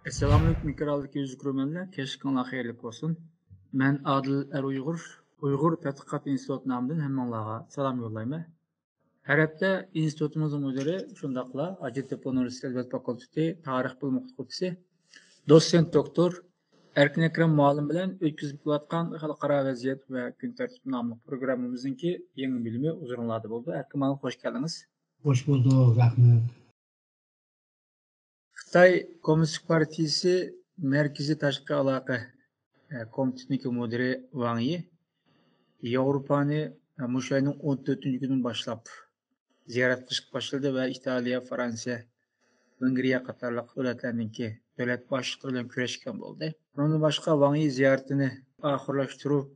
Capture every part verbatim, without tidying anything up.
ئەسسالامۇئەلەيكۇم، ئېكرانلىق يۈز كۆرۈرمەنلەر، كەچلىكىڭلار خەيرلىك بولسۇن. مەن ئادىل ئەر ئۇيغۇر، ئۇيغۇر تەتقىقات ئىنستىتۇتى نامىدىن ھەممىڭلارغا سالام يوللايمەن. ھەر ھەپتە ئىنستىتۇتىمىزنىڭ مۇدىرى، شۇنداقلا ھاجەتتېپە ئۇنىۋېرسىتېتى ئەدەبىيات فاكۇلتېتى تارىخ بۆلۈمى ئوقۇتقۇچىسى، دوتسېنت دوكتور ئەركىن ئەكرەم مۇئەللىم بىلەن ئۆتكۈزۈپ كېلىۋاتقان خەلقئارا ۋەزىيەت ۋە كۈن تەرتىپى ناملىق پروگراممىمىزنىڭكى يېڭى بۆلۈمى ھۇزۇرۇڭلاردا بولىدۇ. ئەركىن مۇئەللىم، خوش كەلدىڭىز. خوش بولدۇق، رەھمەت. خىتاي كوممۇنىستىك پارتىيىسى مەركىزىي تاشقى ئالاقە، ئە، كومىتېتىنىڭكى مۇدىرى ۋاڭ يى ياۋروپانى، ئە، مۇشۇ ئاينىڭ ئون تۆتىنچى كۈنىدىن باشلاپ زىيارەت قىلىشقا باشلىدى ۋە ئىتالىيە، فرانسىيە، ۋېنگرىيە قاتارلىق دۆلەتلەرنىڭكى دۆلەت باشلىقلىرى بىلەن كۆرۈشكەن بولدى. بۇنىڭدىن باشقا، ۋاڭ يى زىيارىتىنى ئاخىرلاشتۇرۇپ،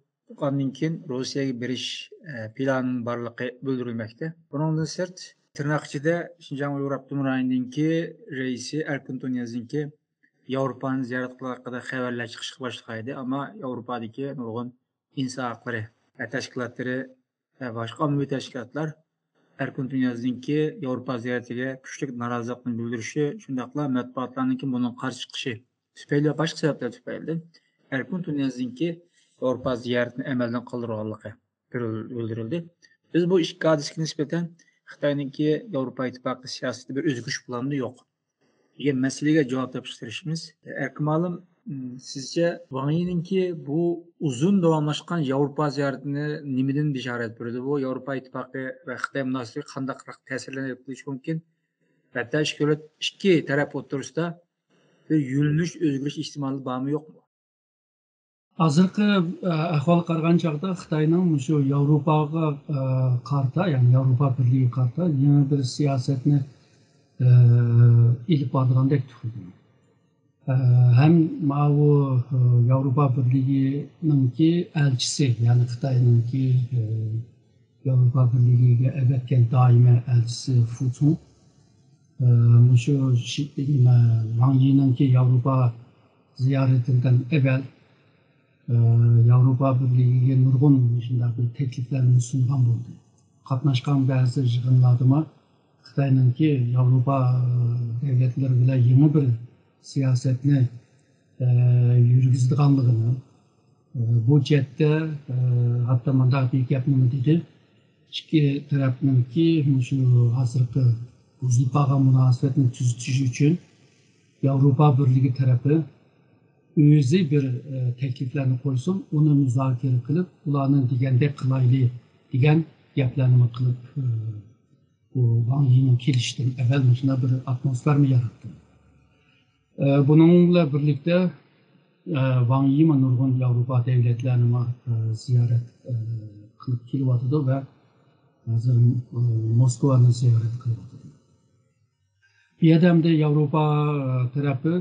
ئاندىن كېيىن روسىيەگە بېرىش، ئە، پىلانىنىڭ بارلىقى بىلدۈرۈلمەكتە. بۇنىڭدىن سىرت، تىرناق ئىچىدە شىنجاڭ ئۇيغۇر ئاپتونوم رايونىنىڭكى رەئىسى ئەركىن تۇنىيازنىڭكى ياۋروپانى زىيارەت قىلىش ھەققىدە خەۋەرلەر چىقىشقا باشلىغان ئىدى، ئەمما ياۋروپادىكى نۇرغۇن ئىنسان ھەقلىرى، ئە، تەشكىلاتلىرى ۋە باشقا ئاممىۋى تەشكىلاتلار ئەركىن تۇنىيازنىڭكى ياۋروپا زىيارىتىگە كۈچلۈك نارازىلىقىنى بىلدۈرۈشى، شۇنداقلا مەتبۇئاتلارنىڭكى بۇنىڭغا قارشى چىقىشى تۈپەيلى ۋە باشقا سەۋەبلەر تۈپەيلىدىن ئەركىن تۇنىيازنىڭكى ياۋروپا زىيارىتىنى ئەمەلدىن قالدۇرغانلىقى بىلدۈرۈلدى. بىز بۇ ئىككى ھادىسىگە نىسبەتەن خىتاينىڭكى ياۋروپا ئىتتىپاقى سىياسىتىدە بىر ئۆزگىرىش بولامدۇ، يوق دېگەن مەسىلىگە جاۋاب تېپىشقا تىرىشىمىز. ئەركىن مۇئەللىم، سىزچە ۋاڭ يىنىڭكى بۇ ئۇزۇن داۋاملاشقان ياۋروپا زىيارىتىنى نېمىدىن بېشارەت بېرىدۇ؟ بۇ ياۋروپا ئىتتىپاقى ۋە خىتاي مۇناسىۋىتىگە قانداقراق تەسىرلەرنى ئېلىپ كېلىشى مۇمكىن؟ ھەتتا ئىككى دۆلەت، ئىككى تەرەپ ئوتتۇرىسىدا بىر يۆنىلىش ئۆزگىرىش ئېھتىمالى بارمۇ، يوقمۇ؟ ھازىرقى، ئە، ئەھۋالغا قارىغان چاغدا خىتاينىڭ مۇشۇ ياۋروپاغا، ئە، قارىتا، يەنى ياۋروپا بىرلىكىگە قارىتا يېڭى بىر سىياسەتنى، ئە، ئېلىپ بارىدىغاندەك تۇيۇلىدۇ. ئە، ھەم ماۋۇ، ئە، ياۋروپا بىرلىكىنىڭكى ئەلچىسى، يەنى خىتاينىڭكى، ئە، ياۋروپا بىرلىكىگە ئەۋەتكەن دائىمىي ئەلچىسى فۇ چۇڭ، ئە، مۇشۇ شى-، نېمە، ۋاڭ يىنىڭكى ياۋروپا زىيارىتىدىن ئەۋەل، ئە، ياۋروپا بىرلىكىگە نۇرغۇن مۇشۇنداق بىر تەكلىپلەرنى سۇنغان بولدى. قاتناشقان بەزى يىغىنلاردىمۇ خىتاينىڭكى ياۋروپا، ئە، دۆلەتلىرى بىلەن يېڭى بىر سىياسەتنى، ئە، يۈرگۈزىدىغانلىقىنى، ئە، بۇ جەھەتتە، ئە، ھەتتا مۇنداق بىر گەپنىمۇ دېدى، ئىككى تەرەپنىڭكى مۇشۇ ھازىرقى بۇزۇلۇپ قالغان مۇناسىۋەتنى تۈزىتىش ئۈچۈن ياۋروپا بىرلىكى تەرىپى ئۆزى بىر، ئە، تەكلىپلەرنى قويسۇن، ئۇنى مۇزاكىرە قىلىپ، ئۇلارنىڭ دېگەندەك قىلايلى دېگەن گەپلەرنىمۇ قىلىپ، ئە، بۇ ۋاڭ يىنىڭ كېلىشىدىن ئەۋۋەل مۇشۇنداق بىر ئاتموسفېرا ياراتتى. ئە، بۇنىڭ بىلەن بىرلىكتە، ئە، ۋاڭ يىمۇ نۇرغۇن ياۋروپا دۆلەتلەرنىمۇ، ئە، زىيارەت، ئە، قىلىپ كېلىۋاتىدۇ ۋە ھازىر، ئە، موسكۋانى زىيارەت قىلىۋاتىدۇ. بۇ يەردە ئەمدى ياۋروپا، ئە، تەرەپى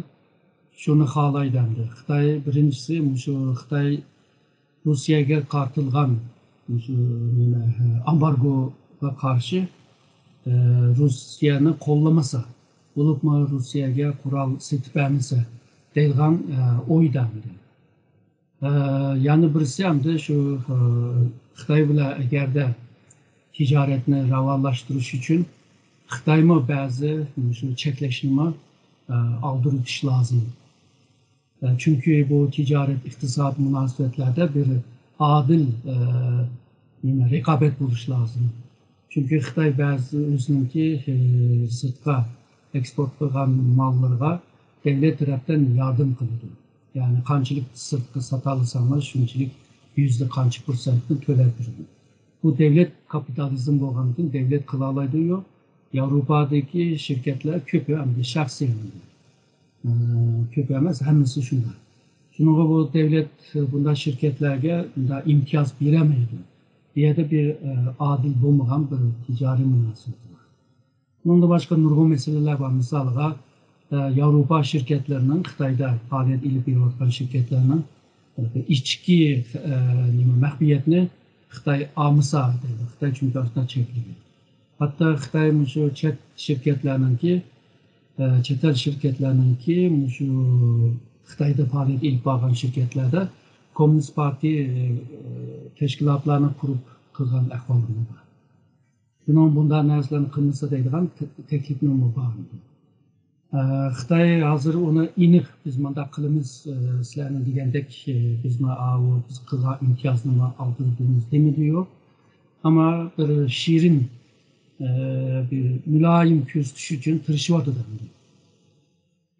شۇنى خالايدۇ ئەمدى. خىتاي، بىرىنچىسى، مۇشۇ خىتاي روسىيەگە قارىتىلغان مۇشۇ نېمە، ئامبارگوغا قارشى، ئە، روسىيەنى قوللىمىسا، بولۇپمۇ روسىيەگە قورال سېتىپ بەرمىسە دەيدىغان، ئە، ئويدا ئەمدى. ئە، يەنە بىرسى ئەمدى شۇ، ئە، خىتاي بىلەن ئەگەردە تىجارەتنى راۋانلاشتۇرۇش ئۈچۈن خىتايمۇ بەزى مۇشۇ چەكلەشنىمۇ، ئە، ئالدۇرۇۋېتىش لازىم. ئە، چۈنكى بۇ تىجارەت، ئىقتىساد مۇناسىۋەتلەردە بىر ئادىل، ئە، نېمە، رىقابەت بولۇشى لازىم. چۈنكى خىتاي بەزى ئۆزىنىڭكى، ئە، سىرتقا ئېكسپورت قىلغان ماللىرىغا دۆلەت تەرەپتىن ياردەم قىلىدۇ. يەنى قانچىلىك سىرتقا ساتالىساڭلار، شۇنچىلىك يۈزدە قانچە پىرسەنتنى تۆلەپ بېرىدۇ. بۇ دۆلەت كاپىتالىزم بولغاندىكىن دۆلەت قىلالايدۇ، يوق. ياۋروپادىكى شىركەتلەر كۆپى ئەمدى شەخسىي ئەمدى. ئە، كۆپ ئەمەس، ھەممىسى شۇنداق. شۇنىڭغا بۇ دۆلەت بۇنداق شىركەتلەرگە بۇنداق ئىمتىياز بېرەلمەيدۇ. بۇ يەردە بىر، ئە، ئادىل بولمىغان بىر تىجارىي مۇناسىۋەت بار. بۇنىڭدىن باشقا نۇرغۇن مەسىلىلەر بار. مىسالىغا، ئە، ياۋروپا شىركەتلىرىنىڭ، خىتايدا پائالىيەت ئېلىپ بېرىۋاتقان شىركەتلەرنىڭ، ئە، ئىچكى، ئە، نېمە، مەخپىيەتنى خىتاي ئالمىسا دەيدۇ. خىتاي چۈنكى ئاشۇنداق چەكلىگەن. ھەتتا خىتاي مۇشۇ چەت شىركەتلەرنىڭكى، ئە، چەت ئەل شىركەتلەرنىڭكى مۇشۇ خىتايدا پائالىيەت ئېلىپ بارغان شىركەتلەردە كوممۇنىست پارتىيە، ئە، تەشكىلاتلارنى قۇرۇپ قىلغان ئەھۋاللىرىمۇ بار. شۇنىڭ بۇنداق نەرسىلەرنى قىلمىسا دەيدىغان تە-، تەكلىپنىمۇ بار ئىدى. خىتاي ھازىر ئۇنى ئېنىق، بىز مۇنداق قىلىمىز، سىلەرنىڭ دېگەندەك، بىزمۇ ئاۋۇ بىز قىلغان ئىمتىيازنىمۇ ئالدۇرىدىمىز دېمىدى يوق. ئەمما بىر شېرىن، بىر مۇلايىم كۆرسىتىش ئۈچۈن تىرىشىۋاتىدۇ.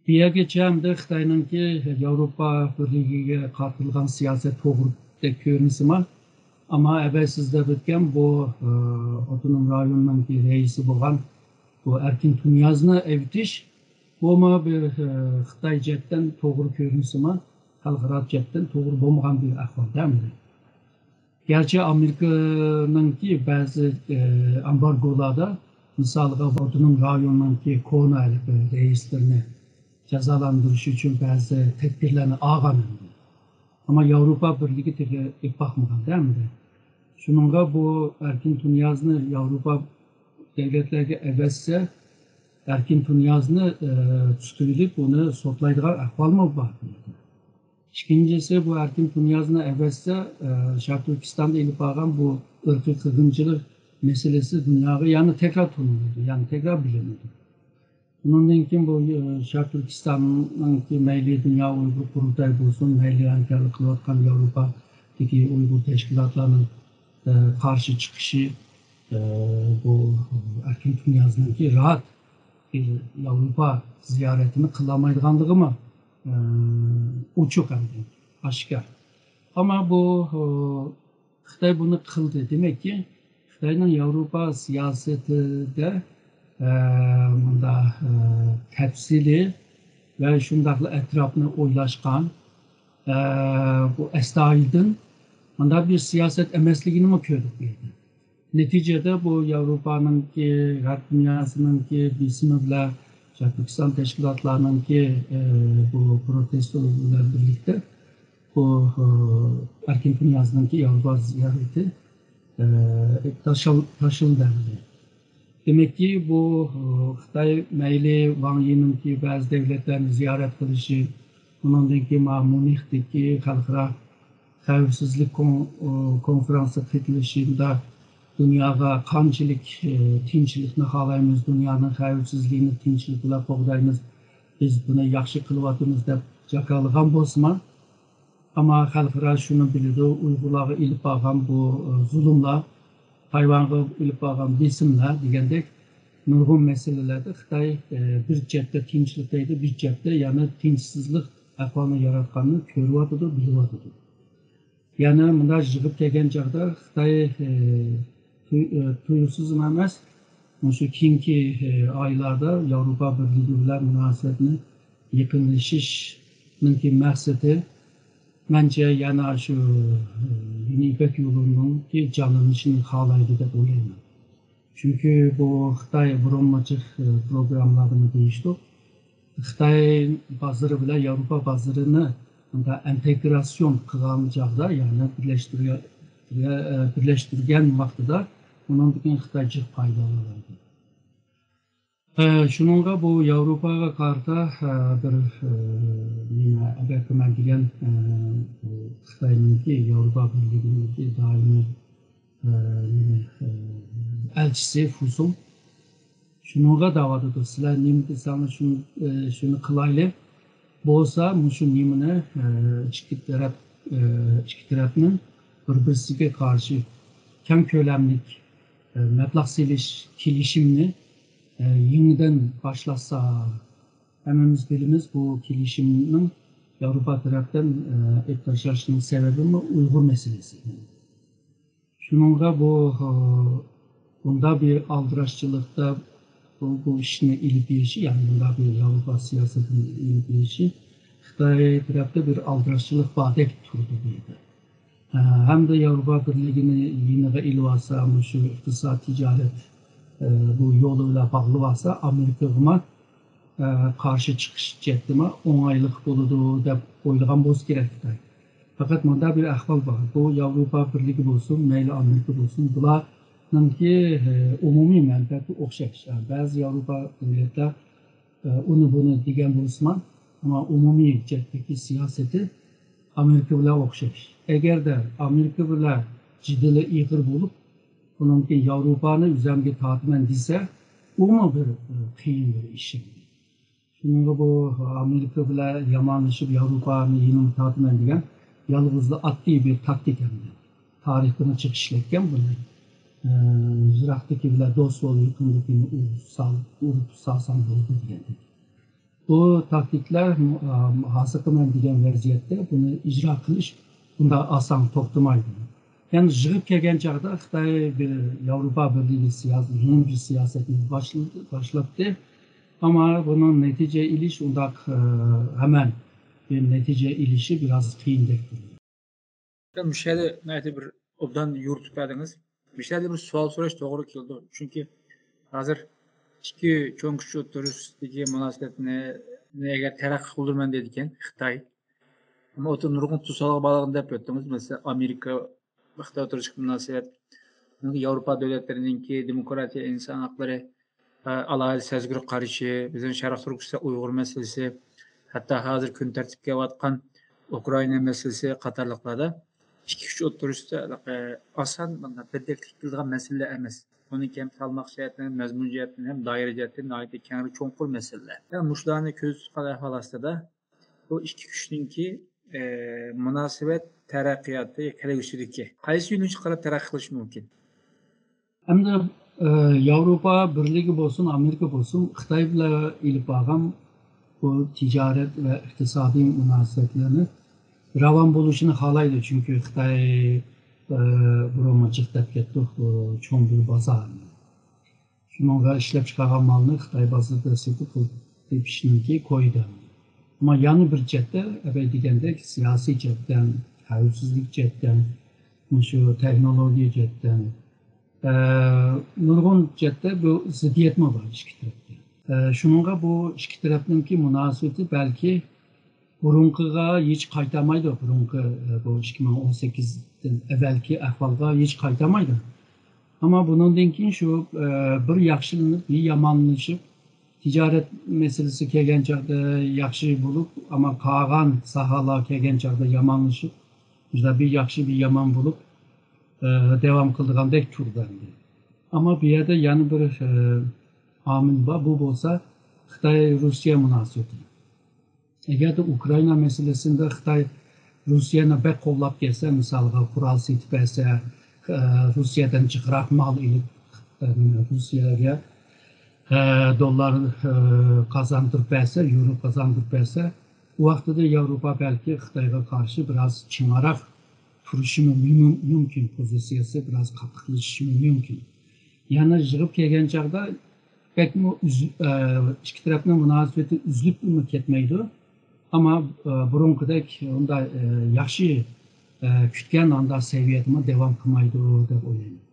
بۇ يەرگىچە ئەمدى خىتاينىڭكى ياۋروپا بىرلىكىگە قارىتىلغان سىياسەت توغرا دەپ كۆرۈنسىمۇ، ئەمما ئەۋەل سىز دەپ ئۆتكەن بۇ ئاپتونوم رايوننىڭكى رەئىسى بولغان بۇ ئەركىن تۇنىيازنى ئەۋېتىش، بۇمۇ بىر خىتاي جەھەتتىن توغرا كۆرۈنسىمۇ، خەلقئارا جەھەتتىن توغرا بولمىغان بىر ئەھۋالدا ئەمدى. گەرچە ئامېرىكىنىڭكى بەزى ئامبارگولاردا، مىسالغا ئاپتونوم رايوننىڭكى كونا ھېلىقى رەئىسلىرىنى جازالاندۇرۇش ئۈچۈن بەزى تەدبىرلەرنى ئالغان ئىدى. ئەمما ياۋروپا بىرلىكى تېخى ئېلىپ باقمىغاندا ئەمدى. شۇنىڭغا بۇ ئەركىن تۇنىيازنى ياۋروپا دۆلەتلەرگە ئەۋەتسە، ئەركىن تۇنىيازنى تۇتۇۋېلىپ ئۇنى سوتلايدىغان ئەھۋالمۇ بار. ئىككىنچىسى، بۇ ئەركىن تۇنىيازنى ئەۋەتسە، شەرقىي تۈركىستاندا ئېلىپ بارغان بۇ ئىرقىي قىرغىنچىلىق مەسىلىسى دۇنياغا يەنە تەكرار تونۇلىدۇ، يەنە تەكرار بىلىنىدۇ. بۇنىڭدىن كېيىن بۇ شەرقىي تۈركىستاننىڭكى مەيلى دۇنيا ئۇيغۇر قۇرۇلتايى بولسۇن، مەيلى ھەمكارلىق قىلىۋاتقان ياۋروپادىكى ئۇيغۇر تەشكىلاتلارنىڭ قارشى چىقىشى، بۇ ئەركىن تۇنىيازنىڭكى راھەت ياۋروپا زىيارىتىنى قىلالمايدىغانلىقىمۇ ئوچۇق ئەمدى، ئاشكارا. ئەمما بۇ خىتاي بۇنى قىلدى. دېمەككى، خىتاينىڭ ياۋروپا سىياسىتىدە مۇنداق تەپسىلىي ۋە شۇنداقلا ئەتراپنى ئويلاشقان، بۇ ئەستايىدىل مۇنداق بىر سىياسەت ئەمەسلىكىنىمۇ كۆردۇق بۇ يەردە. نەتىجىدە بۇ ياۋروپانىڭكى، غەرب دۇنياسىنىڭكى بېسىمى بىلەن، تۈركىستان تەشكىلاتلارنىڭكى بۇ پروتېستو بىلەن بىرلىكتە بۇ ئەركىن تۇنىيازنىڭكى ياۋروپا زىيارىتى تاشلىدى. دېمەككى، بۇ خىتاي مەيلى ۋاڭ يىنىڭكى بەزى دۆلەتلەرنى زىيارەت قىلىشى، ئۇنىڭدىن كېيىن مۇنىختىكى خەلقئارا خەۋپسىزلىك كونفېرانسىغا قېتىلىشىدا دۇنياغا قانچىلىك تىنچلىقنى خالايمىز، دۇنيانىڭ خەۋپسىزلىكىنى تىنچلىق بىلەن قوغدايمىز، بىز بۇنى ياخشى قىلىۋاتىمىز دەپ جاكارلىغان بولسىمۇ، ئەمما خەلقئارا شۇنى بىلىدۇ، ئۇيغۇرلارغا ئېلىپ بارغان بۇ زۇلۇملار، تايۋانغا ئېلىپ بارغان بېسىملار دېگەندەك نۇرغۇن مەسىلىلەردە خىتاي بىر جەھەتتە تىنچلىق دەيدۇ، بىر جەھەتتە يەنە تىنچسىزلىق ئەھۋالىنى ياراتقاننى كۆرۈۋاتىدۇ، بىلىۋاتىدۇ. يەنە مۇنداق يىغىپ كەلگەن چاغدا خىتاي تۇيۇقسىزمۇ ئەمەس، مۇشۇ كېيىنكى ئايلاردا ياۋروپا بىرلىكى بىلەن مۇناسىۋەتنى يېقىنلىشىشنىڭكى مەقسىتى، مەنچە، يەنە شۇ يېڭى يىپەك يولىنىڭكى جانلىنىشىنى خالايدۇ دەپ ئويلايمەن. چۈنكى بۇ خىتاي بۇرۇنمۇ جىق پروگراممىلاردىمۇ دېيىشتۇق. خىتاي بازىرى بىلەن ياۋروپا بازىرىنى مۇنداق ئىنتېگراتسىيون قىلغان چاغدا، يەنى بىرلەشتۈرگەن، بىرلەشتۈرگەن ۋاقتىدا ئۇنىڭدىن كېيىن خىتاي جىق پايدىلىنالايدۇ. شۇنىڭغا بۇ ياۋروپاغا قارىتا بىر نېمە ئەگەر مەن دېگەن خىتاينىڭكى ياۋروپا بىرلىكىنىڭكى دائىمىي ئەلچىسى فۇسۇڭ شۇنىڭغا دەۋاتىدۇ، سىلەر نېمە دېسەڭلار شۇنى، شۇنى قىلايلى. بولسا مۇشۇ نېمىنى ئىككى تەرەپ، ئىككى تەرەپنىڭ بىر-بىرسىگە قارشى كەڭ كۆلەملىك مەبلەغ سېلىش كېلىشىمىنى يېڭىدىن باشلاتسا، ھەممىمىز بىلىمىز، بۇ كېلىشىمنىڭ ياۋروپا تەرەپتىن ئېلىپ تاشلاشنىڭ سەۋەبىمۇ ئۇيغۇر مەسىلىسى. شۇنىڭغا بۇ، بۇنداق بىر ئالدىراشچىلىقتا بۇ، بۇ ئىشنى ئېلىپ بېرىشى، يەنى بۇنداق بىر ياۋروپا سىياسىتىنى ئېلىپ بېرىشى خىتاي تەرەپتە بىر ئالدىراشچىلىق باردەك تۇرىدۇ بۇ يەردە. ھەمدە ياۋروپا بىرلىكىنى يېنىغا ئېلىۋالسا، مۇشۇ ئىقتىساد، تىجارەت، بۇ يولى بىلەن باغلىۋالسا، ئامېرىكىغىمۇ قارشى چىقىش جەھەتتىمۇ ئوڭايلىق بولىدۇ دەپ ئويلىغان بولسا كېرەك خىتاي. پەقەت مۇنداق بىر ئەھۋال بار، بۇ ياۋروپا بىرلىكى بولسۇن، مەيلى ئامېرىكا بولسۇن، بۇلارنىڭكى ئومۇمىي مەنپەئەتى ئوخشاش. بەزى ياۋروپا دۆلەتلەر ئۇنى بۇنى دېگەن بولسىمۇ، ئەمما ئومۇمىي جەھەتتىكى سىياسىتى ئامېرىكا بىلەن ئوخشاش. ئەگەردە ئامېرىكا بىلەن جېدىلى ئېغىر بولۇپ، ئۇنىڭ كېيىن ياۋروپانى ئۆزۈمگە تارتىمەن دېسە، ئۇمۇ بىر قىيىن بىر ئىش. شۇنىڭغا بۇ ئامېرىكا بىلەن يامانلىشىپ، ياۋروپانى يېنىمغا تارتىمەن دېگەن يالغۇزلا ئاددىي بىر تاكتىكا ئەمدى. تارىختىمۇ جىق ئىشلەتكەن بۇنى. ئە، يىراقتىكى بىلەن دوست بول، يېقىندىكىنى ئۇرۇپ سال، ئۇرۇپ سالساڭ بولىدۇ دېگەندەك. بۇ تاكتىكىلار، ئە، ھازىرقى مەن دېگەن ۋەزىيەتتە بۇنى ئىجرا قىلىش بۇنداق ئاسان توختىمايدۇ. يەنى يىغىپ كەلگەن چاغدا خىتاي بىر ياۋروپا بىرلىكى سىياسىتى، يېڭى بىر سىياسەتنى باشلىدى، باشلاتتى. ئەمما بۇنىڭ نەتىجە ئېلىش ئۇنداق، ئە، ھەمەن بىر نەتىجە ئېلىشى بىراز قىيىندەك تۇرىدۇ. مۇشۇ يەردە ناھايىتى بىر ئوبدان يورۇتۇپ بەردىڭىز. مۇشۇ يەردە بىر سوئال سوراش توغرا كېلىدۇ. چۈنكى ھازىر ئىككى چوڭ كۈچ ئوتتۇرىسىدىكى مۇناسىۋەتنى ئەگەر تەرەققىي قىلدۇرىمەن دەيدىكەن خىتاي، ئەمما ئوتتۇرىدا نۇرغۇن توسالغۇ بارلىقىنى دەپ ئۆتتىڭىز. مەسىلەن، ئامېرىكا خىتاي ئوتتۇرىسىدىكى مۇناسىۋەت، ئامېرىكا ياۋروپا دۆلەتلىرىنىڭكى دېموكراتىيە، ئىنسان ھەقلىرى، ئە، ئالاھىدە سەزگۈرگە قارشى، بىزنىڭ شەرقىي تۈركىستان ئۇيغۇر مەسىلىسى، ھەتتا ھازىر كۈن تەرتىپكە كېلىۋاتقان ئۇكرائىنا مەسىلىسى قاتارلىقلاردا ئىككى كۈچ ئوتتۇرىسىدا، ئە، ئاسان بىردەكلىككە كېلىدىغان مەسىلىلەر ئەمەس. ئۇنىڭكى ھەم سالماق جەھەتتىن، ھەم مەزمۇن جەھەتتىن، ھەم دائىرە جەھەتتىن ناھايىتى كەڭرى چوڭقۇر مەسىلىلەر. مۇشۇلارنى كۆزدە تۇتقان ئەھۋال ئاستىدا، بۇ ئىككى كۈچنىڭكى، ئە، مۇناسىۋەت تەرەققىياتى كەلگۈسىدىكى قايسى يۆنىلىشكە قاراپ تەرەققىي قىلىشى مۇمكىن؟ ئەمدى، ئە، ياۋروپا بىرلىكى بولسۇن، ئامېرىكا بولسۇن، خىتاي بىلەن ئېلىپ بارغان بۇ تىجارەت ۋە ئىقتىسادىي مۇناسىۋەتلەرنى راۋان بولۇشىنى خالايدۇ. چۈنكى خىتاي، ئە، بۇرۇنمۇ جىق دەپ كەتتۇق، بۇ چوڭ بىر بازار. شۇنىڭغا ئىشلەپچىقارغان مالنى خىتاي بازىرىدا سېتىپ پۇل تېپىشنىڭكى كويىدا. ئەمما يەنە بىر جەھەتتە، ئەۋەل دېگەندەك، سىياسىي جەھەتتىن، خەۋپسىزلىك جەھەتتىن، مۇشۇ تېخنولوگىيە جەھەتتىن، ئە، نۇرغۇن جەھەتتە بۇ زىددىيەتمۇ بار ئىككى تەرەپتە. ئە، شۇنىڭغا بۇ ئىككى تەرەپنىڭكى مۇناسىۋىتى بەلكى بۇرۇنقىغا ھېچ قايتالمايدۇ، بۇرۇنقى، ئە، بۇ ئىككى مىڭ ئون سەككىزدىن ئەۋۋەلكى ئەھۋالغا ھېچ قايتالمايدۇ. ئەمما بۇنىڭدىن كېيىن شۇ، ئە، بىر ياخشىلىنىپ، بىر يامانلىشىپ، تىجارەت مەسىلىسى كەلگەن چاغدا ياخشى بولۇپ، ئەمما قالغان ساھەلەر كەلگەن چاغدا يامانلىشىپ، مۇشۇنداق بىر ياخشى، بىر يامان بولۇپ، ئە، داۋام قىلىدىغاندەك تۇرىدۇ ئەمدى. ئەمما بۇ يەردە يەنە بىر، ئە، ئامىل بار، بۇ بولسا خىتاي روسىيە مۇناسىۋىتى. ئەگەردە ئۇكرائىنا مەسىلىسىندە خىتاي روسىيەنى بەك قوللاپ كەلسە، مىسالغا قورال سېتىپ بەرسە، ئە، روسىيەدىن جىقراق مال ئېلىپ، ئە، روسىيەگە، ئە، دوللار، ئە، قازاندۇرۇپ بەرسە، يورو قازاندۇرۇپ بەرسە، ئۇ ۋاقتىدا ياۋروپا بەلكى خىتايغا قارشى بىراز چىڭراق تۇرۇشىمۇ مۇم-، مۇمكىن، پوزىتسىيەسى بىراز قاتتىقلىشىشىمۇ مۇمكىن. يەنى يىغىپ كەلگەن چاغدا بەكمۇ ئۈز-، ئە، ئىككى تەرەپنىڭ مۇناسىۋىتى ئۈزۈلۈپمۇ كەتمەيدۇ. ئەمما، ئە، بۇرۇنقىدەك ئۇنداق، ئە، ياخشى، ئە، كۈتكەن ئانداق سەۋىيەدىمۇ داۋام قىلمايدۇ دەپ ئويلايمەن.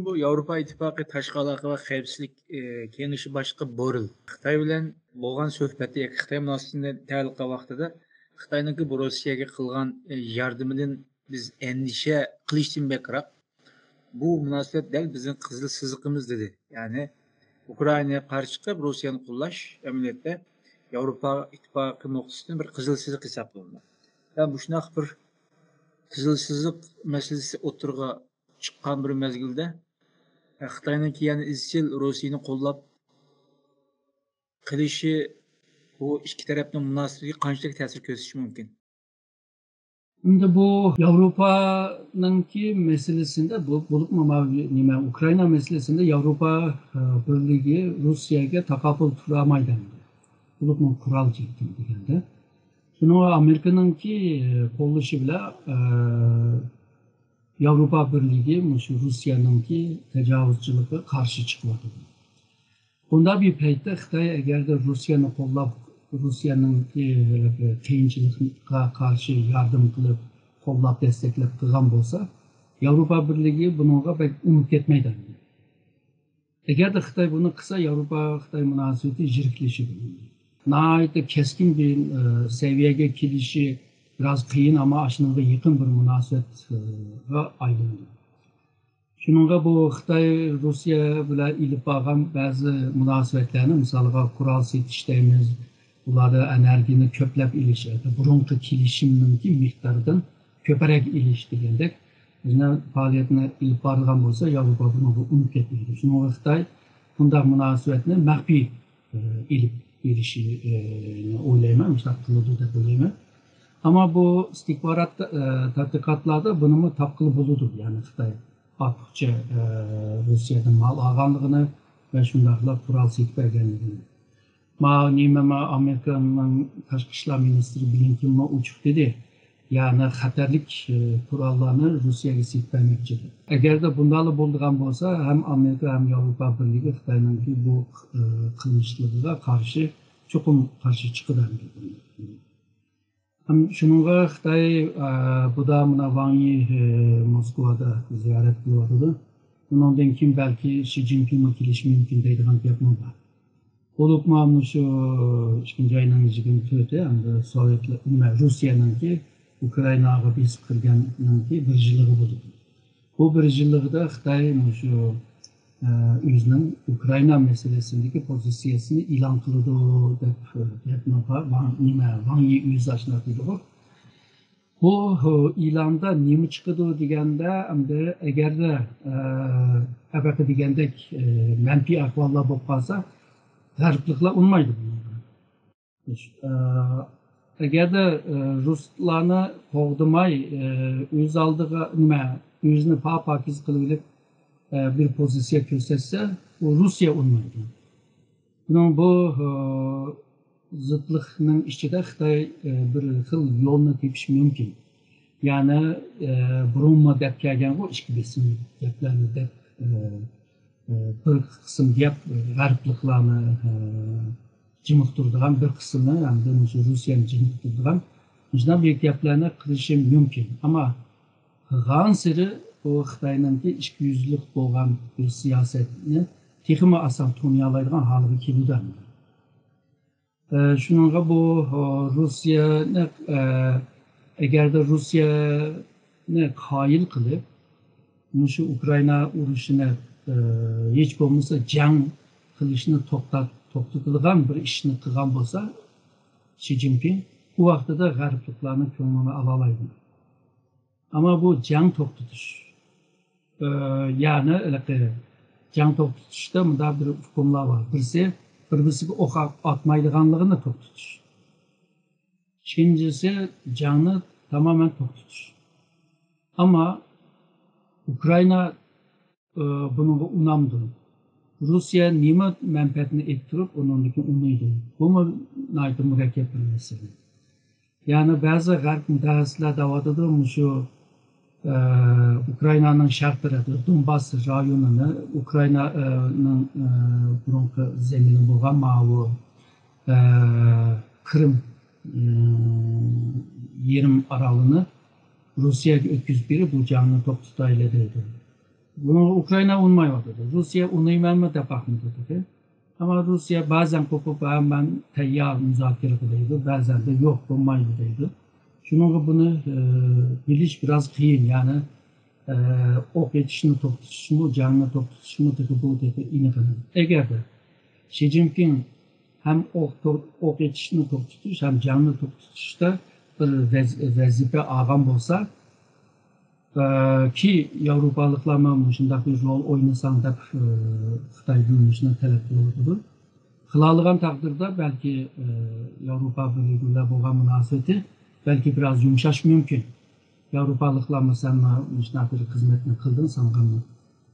بۇ ياۋروپا ئىتتىپاقى تاشقى ئالاقە ۋە خەۋپسىزلىك، ئە، كېڭىشى باشلىقى بورېل خىتاي بىلەن بولغان سۆھبەتتە ياكى خىتاي مۇناسىۋىتىنى تەھلىل قىلغان ۋاقتىدا خىتاينىڭكى بۇ روسىيەگە قىلغان، ئە، ياردىمىدىن بىز ئەندىشە قىلىشتىن بەكرەك، بۇ مۇناسىۋەت دەل بىزنىڭ قىزىل سىزىقىمىز، دېدى. يەنى ئۇكرائىناغا قارشى چىقىپ، روسىيەنى قوللاش ئەمەلىيەتتە ياۋروپا ئىتتىپاقى نۇقتىسىدىن بىر قىزىل سىزىق ھېسابلىنىدۇ. ۋە مۇشۇنداق بىر قىزىل سىزىق مەسىلىسى ئوتتۇرىغا چىققان بىر مەزگىلدە، خىتاينىڭكى يەنە ئىزچىل روسىيەنى قوللاپ قېلىشى بۇ ئىككى تەرەپنىڭ مۇناسىۋىتىگە قانچىلىك تەسىر كۆرسىتىشى مۇمكىن؟ ئەمدى بۇ ياۋروپانىڭكى مەسىلىسىندە، بۇ، بولۇپمۇ ماۋۇ نېمە، ئۇكرائىنا مەسىلىسىندە ياۋروپا، ئە، بىرلىكى روسىيەگە تاقابىل تۇرالمايدۇ ئەمدى. بولۇپمۇ قورال جەھەتتىن دېگەندە. شۇنىڭغا ئامېرىكىنىڭكى، ئە، قوللىشى بىلەن، ئە، ياۋروپا بىرلىكى مۇشۇ روسىيەنىڭكى تاجاۋۇزچىلىقىغا قارشى چىقىۋاتىدۇ. بۇنداق بىر پەيتتە خىتاي ئەگەردە روسىيەنى قوللاپ، روسىيەنىڭكى قىيىنچىلىققا قارشى ياردەم قىلىپ، قوللاپ، دەستەكلەپ قىلغان بولسا، ياۋروپا بىرلىكى بۇنىڭغا بەك ئۇنىمى كەتمەيدۇ. ئەگەردە خىتاي بۇنى قىلسا، ياۋروپا-خىتاي مۇناسىۋىتى يىرىكلىشىدۇ. ناھايىتى كەسكىن بىر، ئە، سەۋىيەگە كېلىشى بىراز قىيىن، ئەمما ئاشۇنىڭغا يېقىن بىر مۇناسىۋەتكە ئايلىنىدۇ. شۇنىڭغا بۇ خىتاي روسىيە بىلەن ئېلىپ بارغان بەزى مۇناسىۋەتلەرنى، مىسالغا، قورال سېتىش دەيمىز، ئۇلاردا ئېنېرگىيەنى كۆپلەپ ئېلىش، بۇرۇنقى كېلىشىمنىڭكى مىقدارىدىن كۆپرەك ئېلىش دېگەندەك، يەنە پائالىيەتنى ئېلىپ بارىدىغان بولسا، ياۋروپا بۇنىڭغا ئۇنىمى كەتمەيدۇ. شۇنىڭغا خىتاي بۇنداق مۇناسىۋەتنى مەخپىي، ئە، ئېلىپ ئېرىشىشىنى ئويلايمەن، مۇشۇنداق قىلىدۇ دەپ ئويلايمەن. ئەمما بۇ ئىستىخبارات، ئە، تەتقىقاتلاردا بۇنىمۇ تاپقىلى بولىدۇ، يەنى خىتاي ئارتۇقچە، ئە، روسىيەدىن مال ئالغانلىقىنى ۋە شۇنداقلا قورال سېتىپ بەرگەنلىكىنى. ما، نېمە، ما، ئامېرىكانىڭ تاشقى ئىشلار مىنىستىرى بلىنكېنمۇ ئوچۇق دېدى. يەنى خەتەرلىك، ئى، قوراللارنى روسىيەگە سېتىپ بەرمەكچى. ئەگەردە بۇنداقلا بولىدىغان بولسا، ھەم ئامېرىكا، ھەم ياۋروپا بىرلىكى خىتاينىڭكى بۇ، ئى، قىلمىشلىقىغا قارشى، چوقۇم قارشى چىقىدۇ. ھەم شۇنىڭغا خىتاي، ئە، بۇدا مانا ۋاڭ يى، ئى، موسكۋادا زىيارەت قىلىۋاتىدۇ. ئۇنىڭدىن كېيىن بەلكى شى جىنپىڭمۇ كېلىشى مۇمكىن دەيدىغان گەپمۇ بار. بولۇپمۇ مۇشۇ ئىككىنچى ئاينىڭ يىگىرمە تۆتى ئەمدى سوۋېتلار، نېمە، روسىيەنىڭكى ئۇكرائىناغا بېسىپ كىرگەننىڭكى بىر يىللىقى بولىدۇ. بۇ بىر يىللىقىدا خىتاي مۇشۇ، ئە، ئۆزىنىڭ ئۇكرائىنا مەسىلىسىدىكى پوزىتسىيەسىنى ئېلان قىلىدۇ دەپ، ئە، گەپمۇ بار. ۋاڭ، نېمە، ۋاڭ يى ئۆزى ئاشۇنداق دېدىغۇ. بۇ، ئە، ئېلاندا نېمە چىقىدۇ دېگەندە، ئەمدى ئەگەردە، ئە، ئەبەقە دېگەندەك، ئە، مەنپىي ئەھۋاللار بولۇپ قالسا، غەربلىكلەر ئۇنىمايدۇ بۇنىڭغا. ئە، ئەگەردە، ئە، رۇسلارنى قوغدىماي، ئە، ئۆز ئالدىغا، نېمە، ئۆزىنى پا-پاكىز قىلىۋېلىپ، ئە، بىر پوزىتسىيە كۆرسەتسە، ئۇ رۇسىيە ئۇنىمايدۇ. بۇنىڭ بۇ، ئە، زىتلىقنىڭ ئىچىدە خىتاي، ئە، بىر خىل يولنى تېپىشى مۇمكىن. يەنى، ئە، بۇرۇنمۇ دەپ كەلگەنغۇ، ئىككى بېسىم گەپلەرنى دەپ، ئە، ئە، بىر قىسىم گەپ غەربلىكلارنى، ئە، جىمىقتۇرىدىغان، بىر قىسمى ئەمدى مۇشۇ روسىيەنى جىمىقتۇرىدىغان مۇشۇنداق بىر گەپلەرنى قىلىشى مۇمكىن. ئەمما بارغانسېرى بۇ خىتاينىڭكى ئىككى يۈزلۈك بولغان بىر سىياسەتنى تېخىمۇ ئاسان تونۇيالايدىغان ھالغا كېلىدۇ ئەمدى. ئە، شۇنىڭغا بۇ، ئە، روسىيەنى، ئە، ئەگەردە روسىيەنى قايىل قىلىپ، مۇشۇ ئۇكرائىنا ئۇرۇشىنى، ئە، ھېچ بولمىسا جەڭ قىلىشنى توختات-، توختىتىدىغان بىر ئىشنى قىلغان بولسا، شى جىنپىڭ ئۇ ۋاقتىدا غەربلىكلارنىڭ كۆڭلىنى ئالالايدۇ. ئەمما بۇ جەڭ توختىتىش، ئە، يەنى ھېلىقى جەڭ توختىتىشتا مۇنداق بىر ئۇقۇملار بار. بىرسى، بىر-بىرسىگە ئوق ئاتمايدىغانلىقىنى توختىتىش. ئىككىنچىسى، جەڭنى تامامەن توختىتىش. ئەمما ئۇكرائىنا، ئە، بۇنىڭغا ئۇنامدۇ؟ روسىيە نېمە مەنپەئەتنى ئېلىپ تۇرۇپ ئۇنىڭدىن كېيىن ئۇنىيدۇ؟ بۇمۇ ناھايىتى مۇرەككەپ بىر مەسىلە. يەنى بەزى غەرب مۇتەخەسسىسلەر دەۋاتىدۇ، مۇشۇ، ئە، ئۇكرائىنانىڭ شەرق تەرەپى، دونباس رايونىنى، ئۇكرائىنانىڭ، ئە، بۇرۇنقى زېمىنى بولغان ماۋۇ، ئە، قىرىم، ئە، يېرىم ئارالىنى روسىيەگە ئۆتكۈزۈپ بېرىپ، بۇ جەڭنى توختىتايلى دەيدۇ. بۇنىڭغا ئۇكرائىنا ئۇنىمايۋاتىدۇ. روسىيە ئۇنىمايمەن دەپ باقمىدى تېخى. ئەمما روسىيە بەزەن قوپۇپ، ھە، مەن تەييار مۇزاكىرىگە دەيدۇ، بەزەندە يوق، بولمايدۇ دەيدۇ. شۇنىڭغا بۇنى، ئە، بىلىش بىراز قىيىن. يەنى، ئە، ئوق ئېتىشنى توختىتىشمۇ، جەڭنى توختىتىشمۇ تېخى بۇ تېخى ئېنىق ئەمەس. ئەگەردە شى جىنپىڭ ھەم ئوق تو-، ئوق ئېتىشنى توختىتىش، ھەم جەڭنى توختىتىشتا بىر ۋەز-، ۋەزىپە ئالغان بولسا، ئە، كى ياۋروپالىقلارمۇ مۇشۇنداق بىر رول ئوينىساڭ دەپ، ئە، خىتايدىن مۇشۇنى تەلەپ قىلىۋاتىدۇ. قىلالىغان تەقدىردە بەلكى، ئە، ياۋروپا بىرلىكى بىلەن بولغان مۇناسىۋىتى بەلكى بىراز يۇمشاش مۇمكىن. ياۋروپالىقلار مەسىلەن، مۇشۇنداق بىر خىزمەتنى قىلدىڭ، ساڭا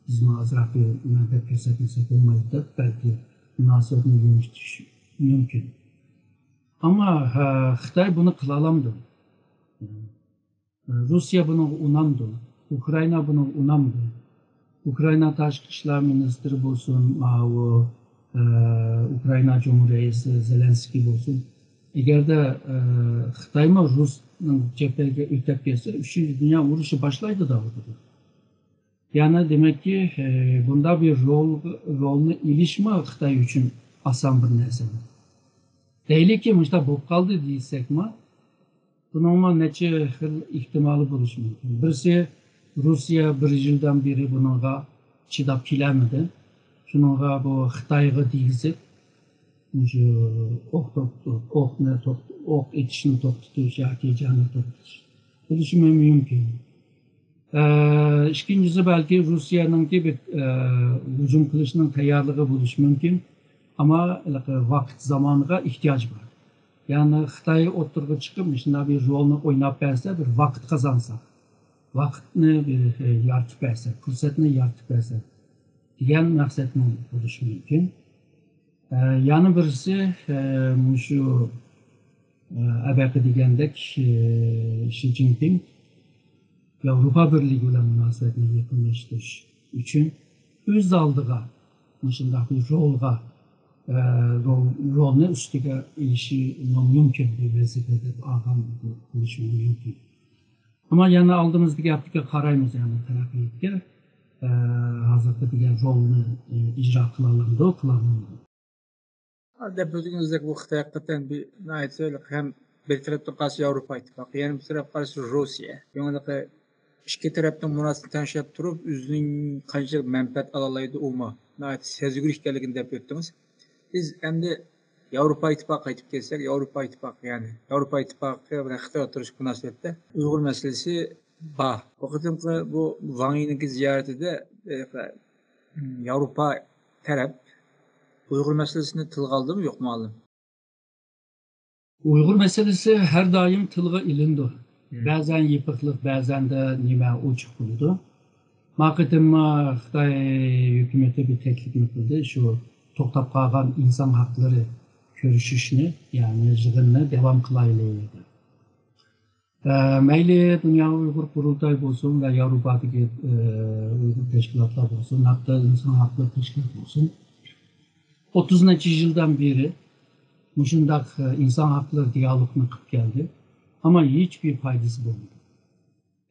بىزمۇ ئازراق بىر مەنپەئەت كۆرسەتمىسەك بولمايدۇ دەپ بەلكى مۇناسىۋەتنى يۇمشىتىش مۇمكىن. ئەمما، ئە، خىتاي بۇنى قىلالامدۇ؟ روسىيە بۇنىڭغا ئۇنامدۇ؟ ئۇكرائىنا بۇنىڭغا ئۇنامدۇ؟ ئۇكرائىنا تاشقى ئىشلار مىنىستىرى بولسۇن، ماۋۇ، ئە، ئۇكرائىنا جۇمھۇر رەئىسى زېلېنسكىي بولسۇن، ئەگەردە، ئە، خىتايمۇ رۇسنىڭ جەبھىگە ئۆتۈپ كەتسە، ئۈچىنچى دۇنيا ئۇرۇشى باشلايدۇ دەۋاتىدۇ. يەنى دېمەككى، ئە، بۇنداق بىر رول، رولنى ئېلىشمۇ خىتاي ئۈچۈن ئاسان بىر نەرسە ئەمەس. دەيلىكى، مۇشۇنداق بولۇپ قالدى دېسەكمۇ، بۇنىڭمۇ نەچچە خىل ئېھتىمالى بولۇشى مۇمكىن. بىرسى، روسىيە بىر يىلدىن بېرى بۇنىڭغا چىداپ كېلەلمىدى. شۇنىڭغا بۇ خىتايغا دېگۈزۈپ، مۇشۇ ئوق توخت-، ئوقنى توخت-، ئوق ئېتىشنى توختىتىش ياكى جەڭنى توختىتىش بولۇشى مۇ-، مۇمكىن. ئە، ئىككىنچىسى، بەلكى روسىيەنىڭكى بىر، ئە، ھۇجۇم قىلىشنىڭ تەييارلىقى بولۇشى مۇمكىن. ئەمما ۋاقىت زامانغا ئېھتىياج بار. يەنى خىتاي ئوتتۇرىغا چىقىپ مۇشۇنداق بىر رولنى ئويناپ بەرسە، بىر ۋاقىت قازانسا، ۋاقىتنى بىر يارىتىپ بەرسە، پۇرسەتنى يارىتىپ بەرسە دېگەن مەقسەتنىڭ بولۇشى مۇمكىن. يەنە بىرسى، مۇشۇ ئەبەقە دېگەندەك، شى جىنپىڭ ياۋروپا بىرلىكى بىلەن مۇناسىۋەتنى يېقىنلاشتۇرۇش ئۈچۈن ئۆز ئالدىغا مۇشۇنداق بىر رولغا، رول، رولنى ئۈستىگە ئېلىشى مۇمكىن، بىر ۋەزىپە دەپ ئالغان بولۇشى مۇمكىن. ئەمما يەنە ئالدىمىزدىكى ھەپتىگە قارايمىز، يەنى تەرەققىياتقا، ھازىرقى دېگەن رولنى ئىجرا قىلالامدۇ، قىلالمامدۇ؟ دەپ ئۆتكىنىمىزدەك، بۇ خىتاي ھەقىقەتەن بىر ناھايىتى ھەم بىر تەرەپتىن قارىسا ياۋروپا ئىتتىپاقى، يەنە بىر تەرەپ قارىسا روسىيە. شۇڭلىقى ئىككى تەرەپنىڭ مۇناسىۋىتىنى تەڭشەپ تۇرۇپ، ئۆزىنىڭ قانچىلىك مەنپەئەت ئالالايدۇ، ئۇمۇ ناھايىتى سەزگۈر ئىكەنلىكىنى دەپ ئۆتتىڭىز. بىز ئەمدى ياۋروپا ئىتتىپاقىغا قايتىپ كەلسەك، ياۋروپا ئىتتىپاقى، يەنى ياۋروپا ئىتتىپاقى بىلەن خىتاي ئوتتۇرىسىدىكى مۇناسىۋەتتە ئۇيغۇر مەسىلىسى بار. بۇ قېتىمقى بۇ ۋاڭ يىنىڭكى زىيارىتىدە، ئە، ياۋروپا تەرەپ ئۇيغۇر مەسىلىسىنى تىلغا ئالدىمۇ، يوقمۇ، مۇئەللىم؟ ئۇيغۇر مەسىلىسى ھەر دائىم تىلغا ئېلىنىدۇ. بەزەن يېپىقلىق، بەزەندە نېمە ئوچۇق بولىدۇ. ما قېتىممۇ خىتاي ھۆكۈمىتى بىر تەكلىپنى قىلدى، شۇ توختاپ قالغان ئىنسان ھەقلىرى كۆرۈشۈشنى، يەنى يىغىننى داۋام قىلايلى دەپ. ئە، مەيلى دۇنيا ئۇيغۇر قۇرۇلتايى بولسۇن ۋە ياۋروپادىكى، ئە، ئۇيغۇر تەشكىلاتلار بولسۇن، ھەتتا ئىنسان ھەقلىرى تەشكىلاتى بولسۇن، ئوتتۇز نەچچە يىلدىن بېرى مۇشۇنداق، ئە، ئىنسان ھەقلىرى دىيالوگنى قىلىپ كەلدى. ئەمما ھېچبىر پايدىسى بولمىدى.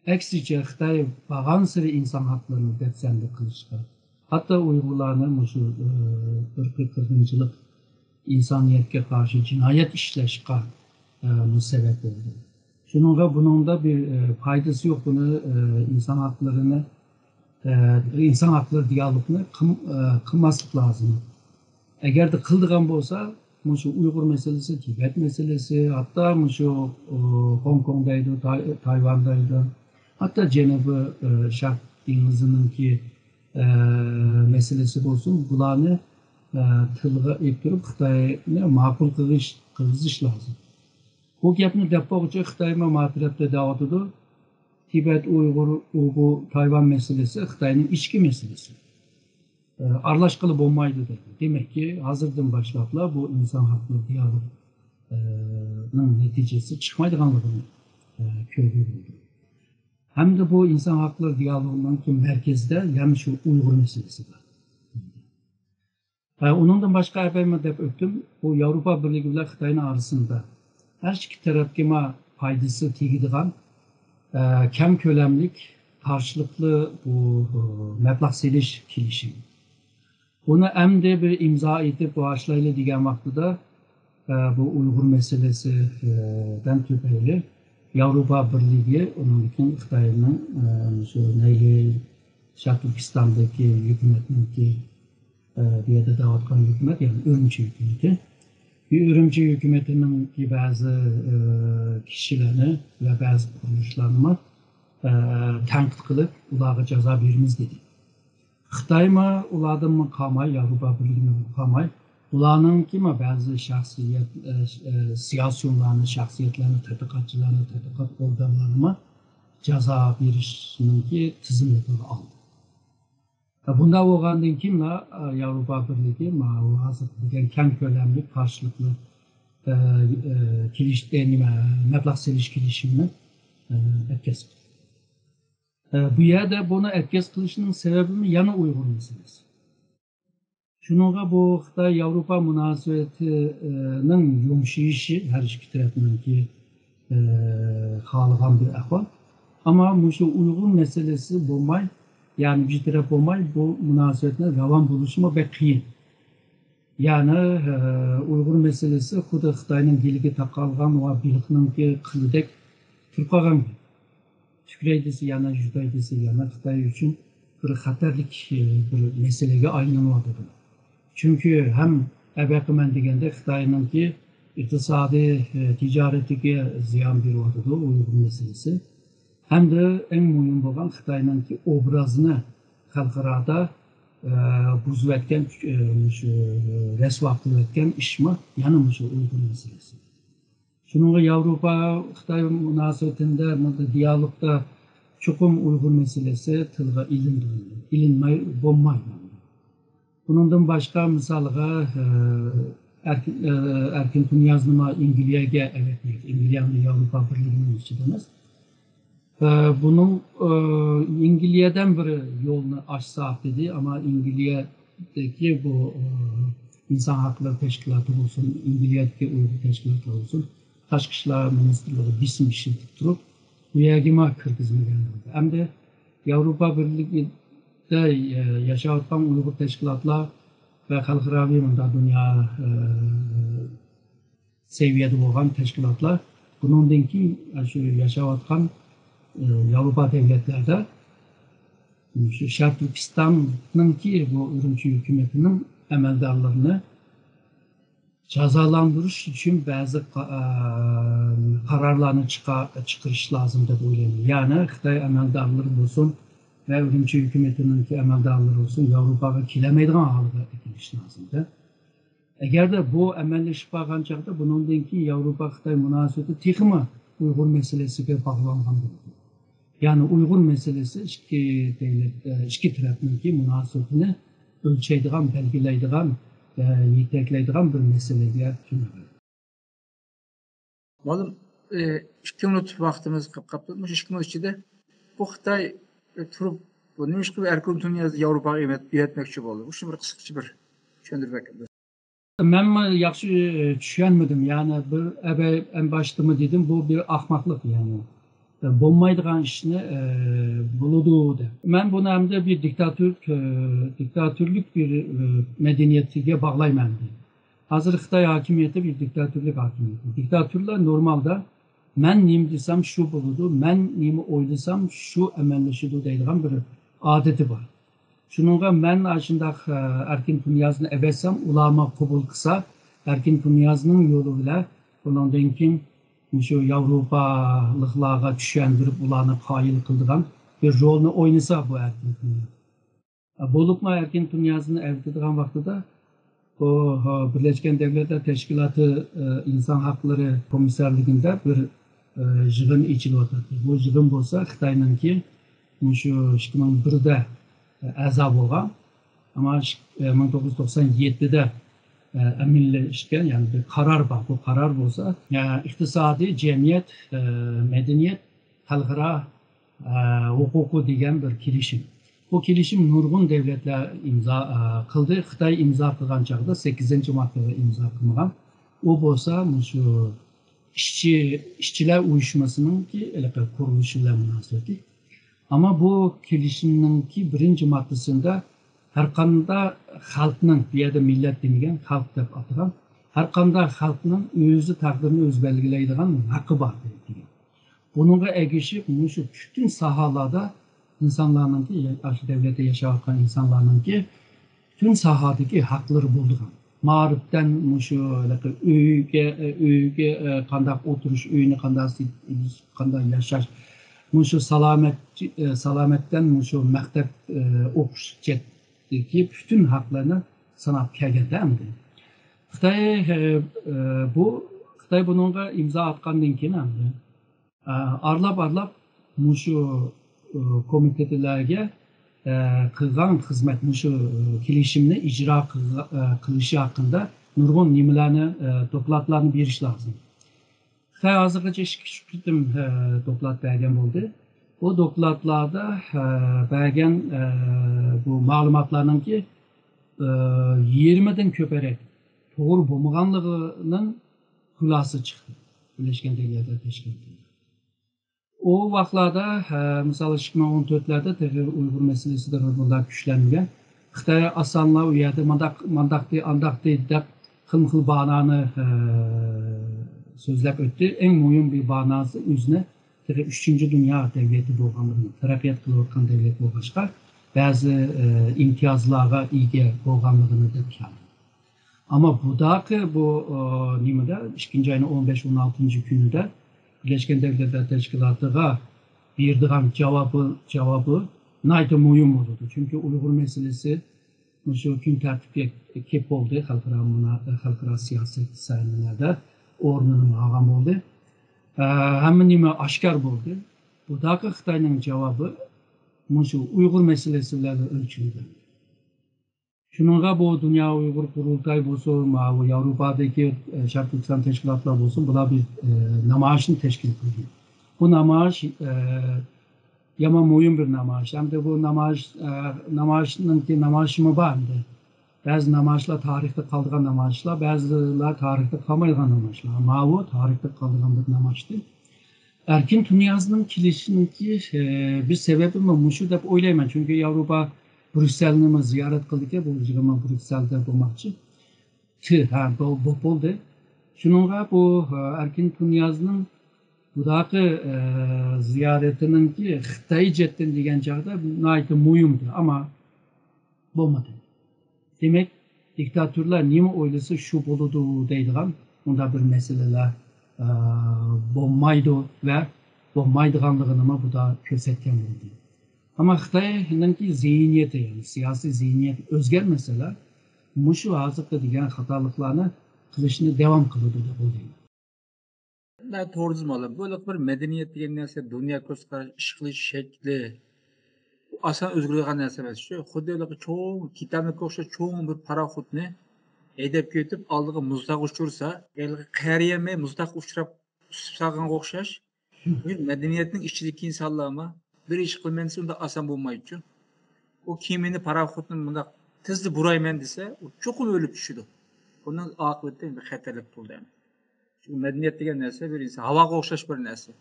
ئەكسىچە، خىتاي بارغانسېرى ئىنسان ھەقلىرىنى دەپسەندە قىلىشقا، ھەتتا ئۇيغۇرلارنى مۇشۇ، ئە، ئىرقىي قىرغىنچىلىق، ئىنسانىيەتكە قارشى جىنايەت ئىشلەشكە، ئە، مۇ سەۋەب بولدى. شۇنىڭغا بۇنىڭدا بىر، ئە، پايدىسى يوق، بۇنى، ئە، ئىنسان ھەقلىرىنى، ئە، ئىنسان ھەقلىرى دىيالوگنى قىم-، ئە، قىلماسلىق لازىم. ئەگەردە قىلىدىغان بولسا، مۇشۇ ئۇيغۇر مەسىلىسى، تىبەت مەسىلىسى، ھەتتا مۇشۇ، ئۇ، خوڭكوڭ دەيدۇ، تاي-، تايۋان دەيدۇ، ھەتتا جەنۇبىي، ئۇ، شەرق دېڭىزىنىڭكى، ئۇ، مەسىلىسى بولسۇن، بۇلارنى، ئۇ، تىلغا ئېلىپ تۇرۇپ، خىتاينى ماقۇل قىلغۇش، قىلغۇزۇش لازىم. بۇ گەپنى دەپ بولغۇچە خىتايمۇ ما تەرەپتە دەۋاتىدۇ، تىبەت، ئۇيغۇر، ئۇيغۇر، تايۋان مەسىلىسى خىتاينىڭ ئىچكى مەسىلىسى. ئارىلاشقىلى بولمايدۇ دەيدۇ. دېمەككى، ھازىردىن باشلاپلا بۇ ئىنسان ھەقلىرى دىيالوگىنىڭ نەتىجىسى چىقمايدىغانلىقىنى كۆرگىلى بولىدۇ. ھەمدە بۇ ئىنسان ھەقلىرى دىيالوگىنىڭكى مەركىزىدە يەنە شۇ ئۇيغۇر مەسىلىسى بار. ئۇنىڭدىن باشقا ئەپەيمۇ دەپ ئۆتتۈم، بۇ ياۋروپا بىرلىكى بىلەن خىتاينىڭ ئارىسىدا ھەر ئىككى تەرەپكىمۇ پايدىسى تېگىدىغان، ئە، كەڭ كۆلەملىك قارشىلىقلى بۇ، بۇ مەبلەغ سېلىش كېلىشىمى. بۇنى ئەمدى بىر ئىمزا ئېتىپ باشلايلى دېگەن ۋاقتىدا، ئە، بۇ ئۇيغۇر مەسىلىسى، ئە، دىن تۈپەيلى ياۋروپا بىرلىكى، ئۇنىڭدىن كېيىن خىتاينىڭ، ئە، شۇ نەيلى شەرقىي تۈركىستاندىكى ھۆكۈمەتنىڭكى، ئە، بۇ يەردە دەۋاتقان ھۆكۈمەت، يەنى ئۈرۈمچى ھۆكۈمىتى. بۇ ئۈرۈمچى ھۆكۈمىتىنىڭكى بەزى، ئە، كىشىلەرنى ۋە بەزى قۇرۇلۇشلارنىمۇ، ئە، تەنقىد قىلىپ، ئۇلارغا جازا بېرىمىز دېدى. خىتايمۇ ئۇلاردىنمۇ قالماي، ياۋروپا بىرلىكىدىنمۇ قالماي، ئۇلارنىڭكىمۇ بەزى شەخسىيەت، ئە، ئە، سىياسىيونلارنى، شەخسىيەتلەرنى، تەتقىقاتچىلارنى، تەتقىقات ئورگانلىرىنىمۇ جازا بېرىشنىڭكى تىزىملىكىگە ئالدى. بۇنداق بولغاندىن كېيىنلا، ئە، ياۋروپا بىرلىكى ماۋۇ ھازىر دېگەن كەڭ كۆلەملىك قارشىلىقنى، ئە، ئە، كېلىش-، ئە، نېمە، مەبلەغ سېلىش كېلىشىمىنى، ئە، ئەتكەس قىلدى. ئە، بۇ يەردە بۇنى ئەتكەس قىلىشنىڭ سەۋەبىمۇ يەنە ئۇيغۇر مەسىلىسى. شۇنىڭغا بۇ خىتاي-ياۋروپا مۇناسىۋىتىنىڭ يۇمشىيىشى ھەر ئىككى تەرەپنىڭكى، ئە، خالىغان بىر ئەھۋال. ئەمما مۇشۇ ئۇيغۇر مەسىلىسى بولماي، يەنى بىر تەرەپ بولماي، بۇ مۇناسىۋەتنىڭ راۋان بولۇشىمۇ بەك قىيىن. يەنى، ئە، ئۇيغۇر مەسىلىسى خۇددى خىتاينىڭ گېلىگە تاقالغان ۋە بېلىقنىڭكى قىلىدەك تۇرۇپ قالغان گەپ. تۈكرەي دېسە يەنە، يۇتاي دېسە يەنە خىتاي ئۈچۈن بىر خەتەرلىك، ئە، بىر مەسىلىگە ئايلىنىۋاتىدۇ. چۈنكى ھەم ئەبەقىمەن دېگەندەك خىتاينىڭكى ئىقتىسادىي، ئە، تىجارىتىگە زىيان بېرىۋاتىدۇ ئۇيغۇر مەسىلىسى. ھەمدە ئەڭ مۇھىم بولغان خىتاينىڭكى ئوبرازىنى خەلقئارادا، ئە، بۇزۇۋەتكەن، ئە، مۇشۇ رەسۋا قىلىۋەتكەن ئىشمۇ يەنە مۇشۇ ئۇيغۇر مەسىلىسى. شۇنىڭغا ياۋروپا خىتاي مۇناسىۋىتىندە، بۇ دىيالوگدا چوقۇم ئۇيغۇر مەسىلىسى تىلغا ئېلىنىدۇ، ئېلىنماي بولمايدۇ. بۇنىڭدىن باشقا مىسالغا، ئە، ئەركىن، ئە، ئەركىن تۇنىيازنىمۇ ئەنگلىيەگە ئەۋەتمەيدۇ. ئەنگلىيە ئەمدى ياۋروپا بىرلىكىنىڭ ئىچىدە ئەمەس. ئە، بۇنىڭ، ئە، ئەنگلىيەدىن بىر يولنى ئاچساق دېدى، ئەمما ئەنگلىيەدىكى بۇ، ئە، ئىنسان ھەقلىرى تەشكىلاتى بولسۇن، ئەنگلىيەدىكى ئۇيغۇر تەشكىلاتلىرى بولسۇن، تاشقى ئىشلار مىنىستىرلىقى بېسىم ئىشلىتىپ تۇرۇپ، بۇ يەرگىمۇ كىرگۈزمىگەن بولدى. ئەمدى ياۋروپا بىرلىكىدە، ئە، ياشاۋاتقان ئۇيغۇر تەشكىلاتلار ۋە خەلقئاراۋى مۇنداق دۇنيا، ئە، سەۋىيەدە بولغان تەشكىلاتلار بۇنىڭدىن كېيىن شۇ ياشاۋاتقان، ئە، ياۋروپا دۆلەتلەردە شۇ شەرقىي تۈركىستاننىڭكى بۇ ئۈرۈمچى ھۆكۈمىتىنىڭ ئەمەلدارلىرىنى جازالاندۇرۇش ئۈچۈن بەزى قا-، ئە، قارارلارنى چىقا-، چىقىرىش لازىم دەپ ئويلايمەن. يەنى خىتاي ئەمەلدارلىرى بولسۇن ۋە ئۈرۈمچى ھۆكۈمىتىنىڭكى ئەمەلدارلىرى بولسۇن، ياۋروپاغا كېلەلمەيدىغان ھالغا كېلىش لازىم. ئەگەردە بۇ ئەمەلىيلىشىپ قالغان چاغدا بۇنىڭدىن كېيىن ياۋروپا خىتاي مۇناسىۋىتى تېخىمۇ ئۇيغۇر مەسىلىسىگە باغلانغان بولىدۇ. يەنى ئۇيغۇر مەسىلىسى ئىككى دۆلەت، ئىككى تەرەپنىڭكى مۇناسىۋىتىنى ئۆلچەيدىغان، بەلگىلەيدىغان، يېتەكلەيدىغان بىر مەسىلىگە چۆمىدۇ. مۇئەللىم، ئىككى مىنۇت ۋاقتىمىز قاپتۇ. مۇشۇ ئىككى مىنۇت ئىچىدە بۇ خىتاي تۇرۇپ، بۇ نېمىشقا ئەركىن تۇنىيازنى ياۋروپاغا ئەۋەتمەكچى بولدى؟ شۇنى بىر قىسقىچە بىر چۈشەندۈرۈپ بەرگەن. مەنمۇ ياخشى چۈشەنمىدىم. يەنى بىر ئەبەي ئەن باشتىمۇ دېدىم، بۇ بىر ئاخماقلىق، يەنى بولمايدىغان ئىشنى بولىدۇ دەپ. مەن بۇنى ئەمدى بىر دىكتاتور، دىكتاتورلۇق بىر مەدەنىيەتكە باغلايمەن. ھازىر خىتاي ھاكىمىيىتى بىر دىكتاتورلۇق ھاكىمىيىتى. دىكتاتورلار نورمالدا مەن نېمە دېسەم شۇ بولىدۇ، مەن نېمە ئويلىسام شۇ ئەمەللىشىدۇ دەيدىغان بىر ئادىتى بار. شۇنىڭغا مەن ئاشۇنداق ئەركىن تۇنىيازنى ئەۋەتسەم، ئۇلارمۇ قوبۇل قىلسا، ئەركىن تۇنىيازنىڭ يولى بىلەن بۇنىڭدىن كېيىن مۇشۇ ياۋروپالىقلارغا چۈشەندۈرۈپ، ئۇلارنى قايىل قىلىدىغان بىر رولنى ئوينىسا بۇ ئەركىن تۇنىياز. بولۇپمۇ ئەركىن تۇنىيازنى ئەۋەتىدىغان ۋاقتىدا بۇ بىرلەشكەن دۆلەتلەر تەشكىلاتى ئىنسان ھەقلىرى كومىسسارلىقىدا بىر يىغىن ئېچىلىۋاتاتتى. بۇ يىغىن بولسا خىتاينىڭكى مۇشۇ ئىككى مىڭ بىردە ئەزا بولغان، ئەمما مىڭ توققۇز يۈز توقسان يەتتىدە ئەمەلىيلەشكەن، يەنى بىر قارار بار. بۇ قارار بولسا ئىقتىسادىي، جەمئىيەت، مەدەنىيەت، خەلقئارا ھوقۇقى دېگەن بىر كېلىشىم. بۇ كېلىشىم نۇرغۇن دۆلەتلەر ئىمزا قىلدى. خىتاي ئىمزا قىلغان چاغدا سەككىزىنچى ماددىغا ئىمزا قىلمىغان. ئۇ بولسا مۇشۇ ئىشچى، ئىشچىلەر ئۇيۇشمىسىنىڭكى ھېلىقى قۇرۇلۇشى بىلەن مۇناسىۋەتلىك. ئەمما بۇ كېلىشىمنىڭكى بىرىنچى ماددىسىدا ھەرقانداق خەلقنىڭ، بۇ يەردە مىللەت دېمىگەن، خەلق دەپ ئاتىغان، ھەرقانداق خەلقنىڭ ئۆزى تەقدىرىنى ئۆزى بەلگىلەيدىغان ھەققى بار دېگەن. بۇنىڭغا ئەگىشىپ مۇشۇ پۈتۈن ساھەلەردە ئىنسانلارنىڭكى، ئاشۇ دۆلەتتە ياشاۋاتقان ئىنسانلارنىڭكى پۈتۈن ساھەدىكى ھەقلىرى بولىدىغان. مائارىپتىن مۇشۇ ئۆيگە، ئۆيگە، قانداق ئولتۇرۇش، ئۆينى قانداق، قانداق ياشاش، مۇشۇ سالامەت، سالامەتتىن مۇشۇ مەكتەپ ئوقۇشقىچە دىكى پۈتۈن ھەقلەرنى ساناپ كەلگەندە ئەمدى خىتاي، ئە، ئە، بۇ خىتاي بۇنىڭغا ئىمزا ئاتقاندىن كېيىن ئەمدى، ئە، ئارىلاپ-ئارىلاپ مۇشۇ، ئە، كومىتېتلەرگە، ئە، قىلغان خىزمەت، مۇشۇ، ئە، كېلىشىمنى ئىجرا قىلغا-، ئە، قىلىشى ھەققىدە نۇرغۇن نېمىلەرنى، ئە، دوكلاتلارنى بېرىش لازىم. خىتاي ھازىرغىچە ئىككى، ئۈچ قېتىم، ئە، دوكلات بەرگەن بولدى. بۇ دوكلاتلاردا، ئە، بەرگەن، ئە، بۇ مەلۇماتلارنىڭكى، ئە، يېرىمىدىن كۆپرەك توغرا بولمىغانلىقىنىڭ خۇلاسىسى چىقتى بىرلەشكەن دۆلەتلەر تەشكىلاتىدا. ئۇ ۋاقىتلاردا، ئە، مىسال، ئىككى مىڭ ئون تۆتلەردە تېخى ئۇيغۇر مەسىلىسىدە بۇنداق كۈچلەنمىگەن. خىتاي ئاسانلا ئۇ يەردە مانداق، مانداقتى، ئانداقتى دەپ خىلمۇ خىل بانانى، ئە، سۆزلەپ ئۆتتى. ئەڭ مۇھىم بىر باناسى ئۆزىنى تېخى ئۈچىنچى دۇنيا دۆلىتى بولغانلىقىنى، تەرەققىيات قىلىۋاتقان دۆلەت بولغاچقا، بەزى، ئە، ئىمتىيازلارغا ئىگە بولغانلىقىنى دەپ كەلدى. ئەمما بۇداقى بۇ، ئە، نېمىدە، ئىككىنچى ئاينىڭ ئون بەش، ئون ئالتىنچى كۈنىدە بىرلەشكەن دۆلەتلەر تەشكىلاتىغا بېرىدىغان جاۋابى، جاۋابى ناھايىتى مۇھىم بولىدۇ. چۈنكى ئۇيغۇر مەسىلىسى مۇشۇ كۈن تەرتىپكە كېلىپ بولدى، خەلقئارا مۇنا-، خەلقئارا سىياسەت سەھنىلەردە ئورنىنى ئالغان بولدى. ئە، ھەممە نېمە ئاشكار بولدى. بۇنداقى خىتاينىڭ جاۋابى مۇشۇ ئۇيغۇر مەسىلىسى بىلەن ئۆلچىنىدۇ. شۇنىڭغا بۇ دۇنيا ئۇيغۇر قۇرۇلتايى بولسۇن، ماۋۇ ياۋروپادىكى، ئە، شەرقىي تۈركىستان تەشكىلاتلار بولسۇن، بۇلار بىر، ئە، نامايىشنى تەشكىل قىلدى. بۇ نامايىش، ئە، يامان مۇھىم بىر نامايىش. ئەمدى بۇ نامايىش، ئە، نامايىشنىڭكى نامايىشىمۇ بار ئەمدى. بەزى نامايىشلار تارىختا قالىدىغان نامايىشلار، بەزىلەر تارىختا قالمايدىغان نامايىشلار. ماۋۇ تارىختا قالىدىغان بىر نامايىشتى. ئەركىن تۇنىيازنىڭ كېلىشىنىڭكى، ئە، بىر سەۋەبىمۇ مۇشۇ دەپ ئويلايمەن. چۈنكى ياۋروپا بروسسېلنىمۇ زىيارەت قىلدىكەن، بۇ يىغىنمۇ بروسسېلدا بولماقچى. تى، ھە، بو-، بو-، بولدى. شۇنىڭغا بۇ، ئە، ئەركىن تۇنىيازنىڭ بۇداقى، ئە، زىيارىتىنىڭكى خىتاي جەھەتتىن دېگەن چاغدا ناھايىتى مۇھىمدى، ئەمما بولمىدى. دېمەك، دىكتاتورلار نېمە ئويلىسا شۇ بولىدۇ دەيدىغان مۇنداق بىر مەسىلىلەر، ئە، بولمايدۇ ۋە بولمايدىغانلىقىنىمۇ بۇدا كۆرسەتكەن بولدى. ئەمما خىتاينىڭكى زېھنىيىتى، يەنى سىياسىي زېھنىيەت ئۆزگەرمىسىلا، مۇشۇ ھازىرقى دېگەن خاتالىقلارنى قىلىشنى داۋام قىلىدۇ دەپ ئويلايمەن. مەن توغرا دېدىم، بۇ بىر مەدەنىيەت دېگەن نەرسە، دۇنيا كۆز قاراش، ئىش قىلىش شەكلى، بۇ ئاسان ئۆزگىرىدىغان نەرسە ئەمەس. شۇ خۇددى چوڭ تىتانىكقا ئوخشاش چوڭ بىر پاراخوتنى ھەيدەپ كېتىپ، ئالدىغا مۇز تاغ ئۇچرىسا، ھېلىقى قەرىيەمەي مۇز تاغقا ئۇچراپ ئۈسۈپ سالغانغا ئوخشاش. بۇ مەدەنىيەتنىڭ ئىچىدىكى ئىنسانلارمۇ بىر ئىش قىلىمەن دېسە، ئۇنداق ئاسان بولمايدۇ. ئۇ كېمىنى، پاراخوتنى مۇنداق تېزلا بۇرايمەن دېسە، ئۇ چوقۇم ئۆلۈپ چۈشىدۇ. بۇنىڭ ئاقىۋىتى خەتەرلىك بولىدۇ. چۈنكى مەدەنىيەت دېگەن نەرسە بىر ئىنسان، ھاۋاغا ئوخشاش بىر نەرسە.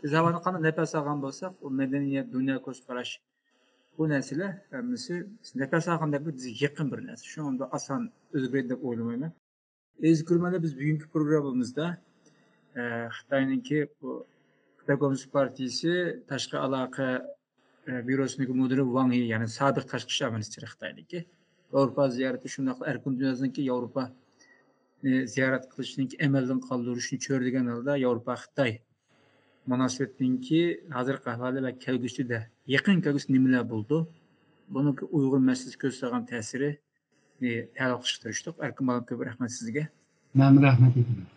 بىز ھاۋانى قانداق نەپەس ئالغان بولساق، ئۇ مەدەنىيەت، دۇنيا كۆز قاراش، بۇ نەرسىلەر ھەممىسى بىز نەپەس ئالغاندەك بىزگە يېقىن بىر نەرسە. شۇڭا ئاسان ئۆزگىرىدۇ دەپ ئويلىمايمەن. ئەزىز كۆرۈرمەنلەر، بىز بۈگۈنكى پروگراممىمىزدا، ئە، خىتاينىڭكى بۇ خىتاي كوممۇنىست پارتىيىسى تاشقى ئالاقە، ئە، بيۇروسىنىڭكى مۇدىرى ۋاڭ يى، يەنى سابىق تاشقى ئىشلار مىنىستىرى خىتاينىڭكى، ياۋروپا زىيارىتى، شۇنداقلا ئەركىن تۇنىيازنىڭكى ياۋروپانى زىيارەت قىلىشىنىڭكى ئەمەلدىن قالدۇرۇشنى چۆرىدىگەن ھالدا ياۋروپا خىتاي مۇناسىۋىتىنىڭكى ھازىرقى ئەھۋالى ۋە كەلگۈسىدە، يېقىن كەلگۈسىدە نېمىلەر بولىدۇ؟ بۇنىڭكى ئۇيغۇر مەسىلىسىگە كۆرسىتىدىغان تەسىرى، ئى، تەھلىل قىلىشقا تىرىشتۇق. ئەركىن بالام، كۆپ رەھمەت سىزگە. مەنمۇ رەھمەت ئېيتىمەن.